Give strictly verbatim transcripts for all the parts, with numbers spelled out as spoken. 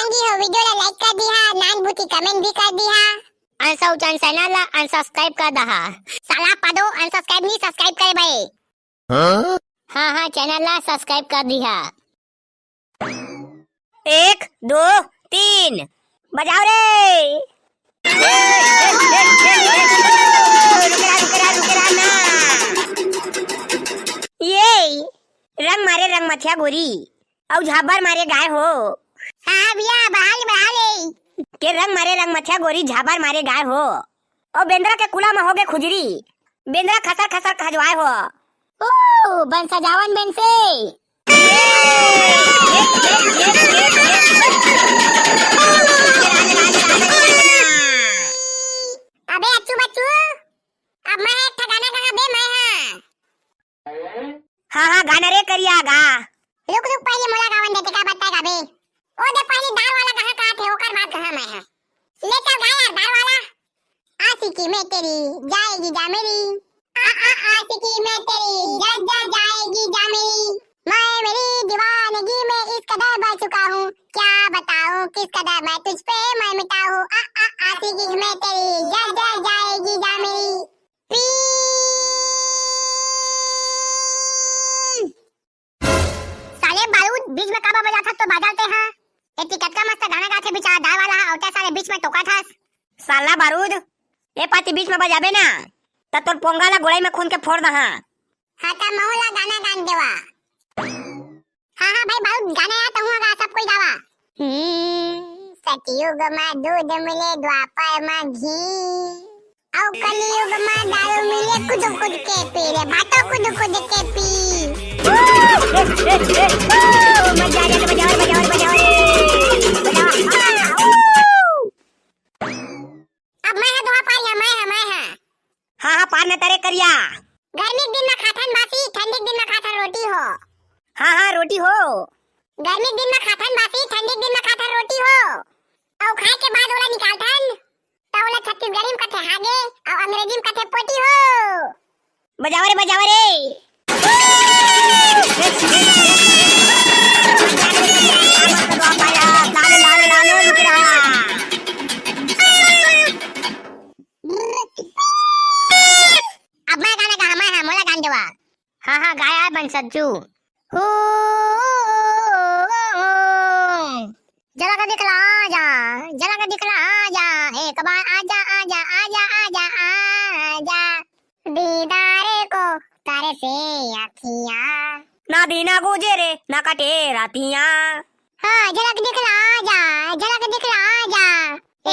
जी हो, video ला like कर दिहा, नान भूती comment भी कर दिहा। अंशा उचान channel ला unsubscribe कर दहा। साला पदो unsubscribe नहीं, subscribe करे भाई। हाँ? हाँ हाँ, channel ला subscribe कर दिहा। एक, दो, तीन, बजाओ रे। रुक रहा, रुक रहा, रुक रहा ना। ये रंग मारे रंग मथिया गोरी, अउ झाबर मारे गाय हो। हाँ भैया, बहाल बहाल ए। के रंग मारे रंग मथिया गोरी, झाबर मारे गाय हो। ओ बेंदरा के कुला म होगे खुजरी, बेंदरा खसर खसर खजवाय हो। ओ बन सजावन बेंसे। अबे अच्छू बच्चू, अब मैं एक ठा गाना गाहा बे, मैं हाँ। हाँ हाँ, गाना रे करिया गा। रुक रुक, पहले मोला गावन देते, का बताए गाबे। ओ दे, पहले दार वाला कहाँ कहाँ थे, ओकर बाद कहाँ मैं है। ले चल गा यार, दार वाला। आशिकी में तेरी जाएगी जा मेरी, आ आ आशिकी में तेरी जा जा जाएगी जा मेरी। मैं मेरी दीवानगी में इस कदर बह चुका हूँ, क्या बताऊँ किस कदर मैं तुझ पे मैं मिटा हूँ। आ आ आशिकी में तेरी जा जा जाएगी जा मेरी। पी साले बारूद, बीच में काबर बजाथस तो बाजा ल ते हा। एती कतका मस्त गाना गाथे बिचारा दार वाला हा, अउ ते साले बीच में टोकथस। साला बारूद, ए पाती बीच में बजाबे ना, त तोर पोंगा ला गोड़ई में खून के फोड़ दहा। हाँ, त महू ला गाना गान देवा। हाँ हाँ भाई बारूद, गाना या तहूँ गा, सब कोई गावा। हम्म, सतयुग मा दूध मिले, द्वापर मा घी। अउ कलयुग मा दारू मिले, खुद खुद के पी रे भाटो, खुद खुद के पी। मजा आ जाता, बजाओ रे, बजाओ रे, बजाओ रे। बजाओ। अब मैं हा दोहा पार या, मैं हा, मैं हा। हाँ हाँ, पार न तरे करिया। गर्मी के दिन मा खाथन बासी, ठंडी के दिन मा खाथन रोटी हो। हाँ हाँ, रोटी हो। गर्मी के दिन मा खाथन बासी, ठंडी के दिन मा खाथन रोटी हो। अउ खाए के बाद ओला निकालथन, त ओला छत्तीसगढ़ी में कथे हागे, अउ अंग्रेजी में कथे पोटी हो। बजावा रे, बजावा रे। अब मैं गाना गा, मैं हा, मोला गान देवा। हाँ हाँ, गाया बन सज्जू। हो, झलक दिखला जा, झलक दिखला जा, एक बार आजा, आजा, आजा, आजा, आजा। दीदार को तरसे अखियाँ। ना दीना गुजरे, ना कटे रातियाँ। हाँ, झलक दिखला जा, झलक दिखला जा।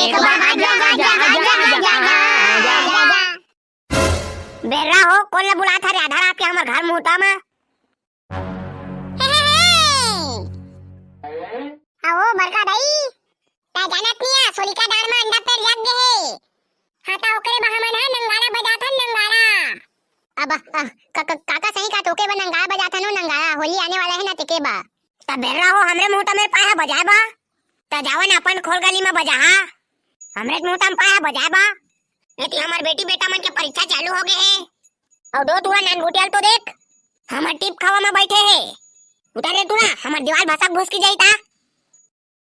एक बार आजा, आजा, आजा, आजा, आजा। बेर्रा हो, कोन ला बुलात हरे आधा रात के हमर घर मुहूता म? अहो बड़का दाई, तैं जानत नइ हस, होलिका डांड़ म अंडा पेड़ जाग गे हे। हाँ, त ओकरे बर हमन ह नंगारा बजाथन, नंगारा। अब, अ, क-, क-, काका सही कहत, ओके बर नंगारा बजाथन, ओ नंगारा, होली आने वाला हे ना, तेके बर। त बेर्रा हो, हमरे मुहूता म पाय ह बजाय बा। त जावन अपन खोर गली म बजाहा। हमरे मुहूता म पाय ह बजाय बा। एती हमर बेटी बेटा मन के परीक्षा चालू हो गे हे। अउ दो टूरा नानगुटिया ल तो देख, हमर टीप खावा म बइठे हे। उतर रे टूरा, हमर दीवाल भसक भुसकी जाही ता।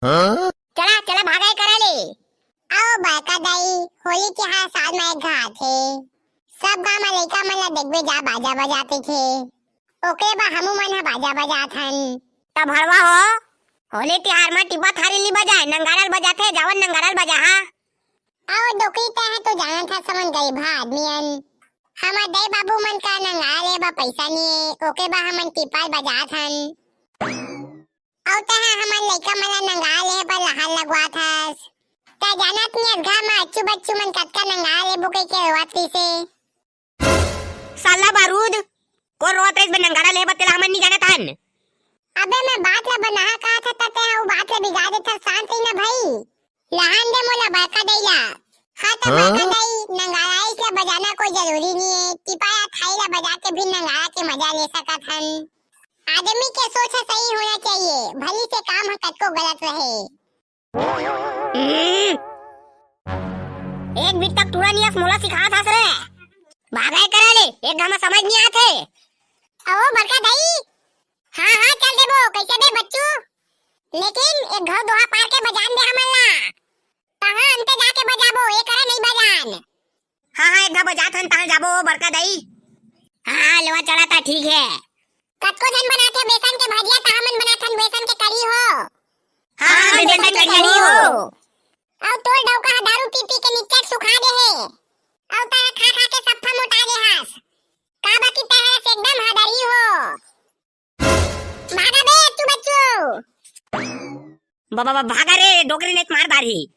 हाँ? चला, चला, भागय करा ले। अउ बड़का दाई, होली तिहार साल म एक घात हे। सब गांव म लइका मन ला देखबे जा, बाजा बजात हे। ओकरे बर हमू मन ह बाजा बजात हन। त भड़वा हो, होली तिहार म टीपा थारी ली बजाय, नंगारा ल बजाथे, जावन नंगारा ल बजाहा। अउ डोकरी, तैं ह तो जानत हस, हमन गरीबहा आदमी अन। हमर दाई बाबू मन करा नंगारा ले बर पइसा नइ हे, ओके बर हमन टीपा ल बजात हन। अउ तैं ह हमर लइका मन ला नंगारा ले बर लहार लगवात हस। तैं जानत नइ हस, घर म अच्छू बच्चू मन कतका नंगारा लेबो कहिके रोवत रहिसे। साला बारूद, कोन रोवत रहिस बे नंगारा लेहे बर, तेला हमन नी जानत हन। अबे मैं बात ला बनाहा कहत हंव त तैं ह ओ बात ला बिगाड़ देथस, शांत रही ना भाई। लहान दे मोला बड़का दाई ला। हाँ त हाँ? बड़का दाई, नंगारा अइसने बजाना कोई जरूरी नी हे, टीपा या थारी ला बजा के भी नंगारा के मजा ले सकत हन। आदमी के सोच ह सही होना चाहिए, भली से काम ह कतको गलत रहे। हम्म। एक बीत तक टूरा नियस मोला सिखात हस रे। भागय करा ले, एक घमा समझ नइ आत हे। अहो बड़का दाई। हाँ, हाँ, चल देबो। कइसे बे बच्चू? लेकिन एक घाव दोहा पार के बजान दे हमन ला। तहाँ अंते जाके बजाबो, ए करा नहीं बजान। हाँ, हाँ, एक घाव बजात हन, तहाँ जाबो, बड़का दाई। हाँ, लेवा चला ता, ठीक है। कतको झन बनाथे बेसन के भजिया, त हमन बनाथन बेसन के करी हो। हाँ, हाँ, बेसन के करी हो। अउ तोर डौका ह दारू पी पी के निच्चट सुखा दे हे। अउ तैं खा खा के सफ्फा मोटा गे हस। का बाकी तैं हस एकदम हदरी हो। भागा बे, अच्चू बच्चू। बाबा, बाबा, भागा रे, डोकरी नहीं त मार डारही।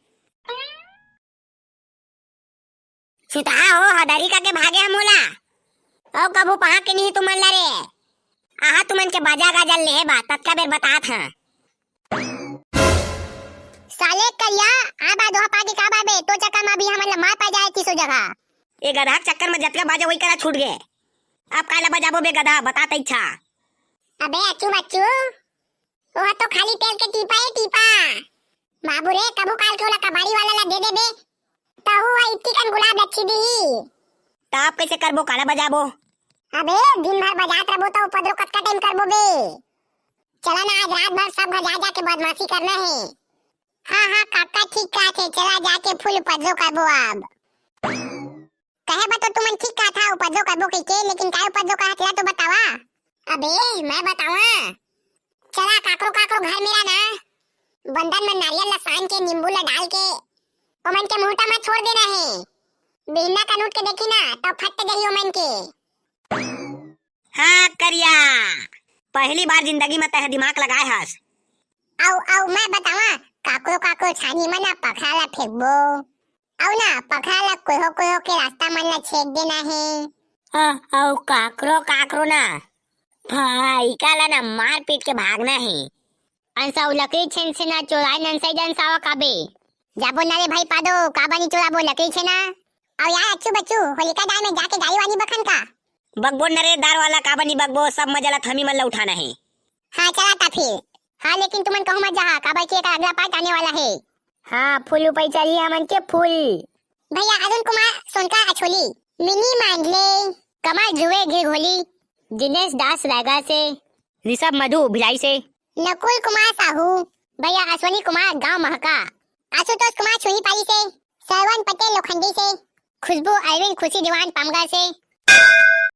सुतहा हो, हदरी का के भागे हम ओला। अउ कभू पहा के नहीं तुमन ला रे। आहा तुमन के बाजा गाजा लेहे बा, ततका बेर बतात हां। साले करिया, आ बा दोहा पाके का बाबे, तो चक्कर में अभी हमन ला मार पा जाए तीसो जगह। ए गधा के चक्कर में जतका बाजा वही करा छूट गे। अब काला बजाबो बे गधा, बता तै इच्छा। अबे अच्चू बच्चू, ओह तो खाली तेल के टीपा ए टीपा। बाबू रे, कभू काल के ओला कबाड़ी वाला ला दे देबे, तहू ह इतकी कन गुलाब लच्छी दिही। त आप कैसे करबो, काला बजाबो? अबे, दिन भर बजात रबो त उपद्रव कतका टाइम करबो बे? चला ना, आज रात भर सब घर जा जाके बदमाशी करना हे। हाँ, हाँ, काका ठीक कहत हे, चला जाके फुल उपद्रव करबो अब। कहे बा तो तुमन ठीक कहत हा, उपद्रव करबो कहिके, लेकिन काय उपद्रव करत ला तो बतावा। अबे, मैं बतावा। चला, काकरो काकरो घर मेरा ना, बंदन में नारियल ला सान के, नींबू ला डाल के, ओमन के मुहटा में छोड़ देना हे। बिहन्ना कन उठ के देखी ना, तो फट जाही ओमन के। हाँ, करिया, पहली बार जिंदगी में तैं दिमाग लगाए हस। अउ, अउ मैं बतावा, काकरो काकरो छानी में ना पखरा ला फेंकबो। अउ ना, पखरा ला कोहो कोहो के रास्ता मन ला छेक देना हे। अ, अउ काकरो काकरो ना, भाई काला ना मार पीट के भागना हे। अंसा उ लकड़ी छेन से ना चोराए नंसई जन सावा काबे। जाबो ना रे भाई पादो, का बनी चोराबो लकड़ी छेना। अउ यार अच्चू बच्चू, होलिका दाय में जाके गारी वानी बखन का। बकबो न रे दार वाला, का बनी बकबो, सब मजा ला थमी मन ला उठाना हे। हाँ, चला ता फिर। हाँ, लेकिन तुमन कहूँ मत जाहा, काबर कि एकर अगला part आने वाला हे। हाँ, फुल उपई चली हमन के फुल। भैया अरुण कुमार सोनका अछोली, मिनी मांडले, कमल ध्रुवे घिघोली, दिनेश दास रायगढ़ से, ऋषभ मधु भिलाई से, नकुल कुमार साहू, भैया अश्वनी कुमार गांव महका, आशुतोष कुमार छुईपाली से, सरवन पटेल लोखंडी से, खुशबू अरविंद खुशी दीवान पामगढ़ से।